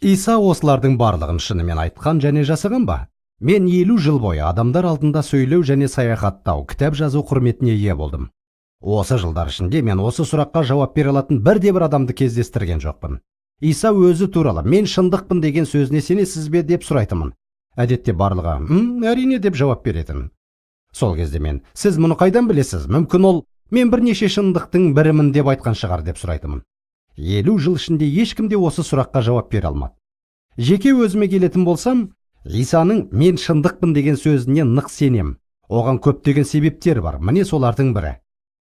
Иса осылардың барлығын шынымен айтқан және жасаған ба? Мен 50 жыл бойы адамдар алдында сөйлеу және саяхаттау, кітап жазу құрметіне ие болдым. Осы жылдар ішінде мен осы сұраққа жауап бере алатын бірде бір адамды кездестірген жоқпын. Иса өзі туралы «Мен шындықпын» деген сөзіне сенесіз бе деп сұрайтынмын. Әдетте барлығы «М, әрине» деп жауап беретін. Сол кезде мен: «Сіз мұны қайдан білесіз? Мүмкін, ол „Мен бірнеше шындықтың бірімін“ деп айтқан шығар?» деп сұрайтынмын. 50 жыл ішінде ешкім де осы сұраққа жауап бере алмады. Жеке өзіме келетін болсам, Исаның «Мен шындықпын» деген сөзіне нық сенем. Оған көптеген себептер бар. Міне солардың бірі: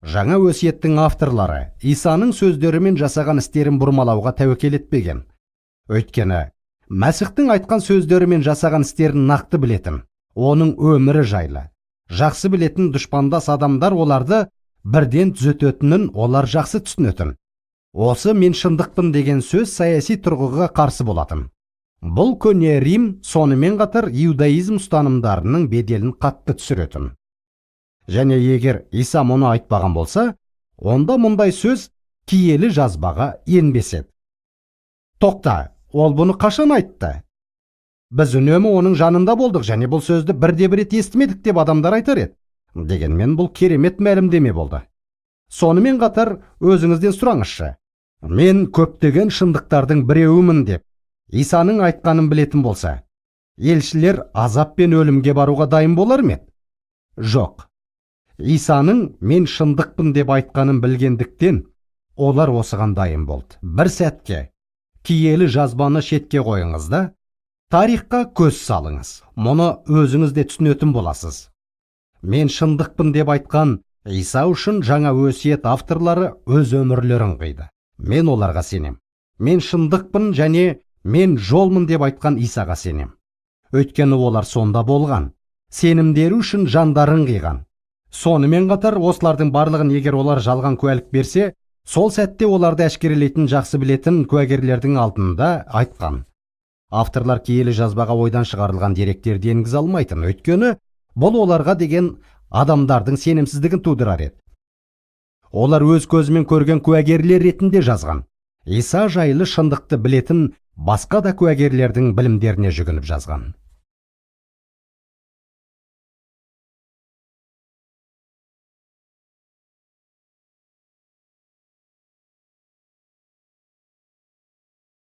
Жаңа өсиеттің авторлары Исаның сөздері мен жасаған істерін бұрмалауға тәуекел етпеген, өйткені Мәсіхтің айтқан сөздері мен жасаған істерін нақты білетін, оның өмірі жайлы жақсы білетін дұшпандас адамдар оларды бірден түзететінін олар жақсы түсінетін. Осы «Мен шындықпын» деген сөз саяси тұрғыға қарсы болатын. Бұл көне Рим, сонымен қатар иудаизм ұстанымдарының беделін қатты түсіретін. Және егер Иса мұны айтпаған болса, онда мұндай сөз киелі жазбаға енбес еді. Тоқта, ол бұны қашан айтты? Біз үнемі оның жанында болдық және бұл сөзді бірде бір рет естімедік деп адамдар айтар еді. Дегенмен бұл керемет мәлімдеме болды. Сонымен қатар өзіңізден сұраңызшы: «Мен көптеген шындықтардың біреуімін» деп Исаның айтқанын білетін болса, елшілер азап пен өлімге баруға дайын болар ма еді? Жоқ. Исаның «Мен шындықпын» деп айтқанын білгендіктен, олар осыған дайын болды. Бір сәтке киелі жазбаны шетке қойыңыз да, тарихқа көз салыңыз. Мұны өзіңіз де түсінетін боласыз. «Мен шындықпын» деп айтқан Иса үшін Жаңа өсиет авторлары өз өмірлерін қиды. Мен оларға сенем. «Мен шындықпын және мен жолмын» деп айтқан Исаға сенем, өйткені олар сонда болған, сенімдері үшін жандарын қиған. Сонымен қатар осылардың барлығын, егер олар жалған куәлік берсе, сол сәтте оларды әшкерелейтін жақсы білетін куәгерлердің алдында айтқан. Авторлар киелі жазбаға ойдан шығарылған деректерді енгізе алмайтын, өйткені бұл оларға деген адамдардың сенімсіздігін тудырар еді. Олар өз көзімен көрген куәгерлер ретінде жазған. Иса жайлы шындықты білетін басқа да куәгерлердің білімдеріне жүгініп жазған.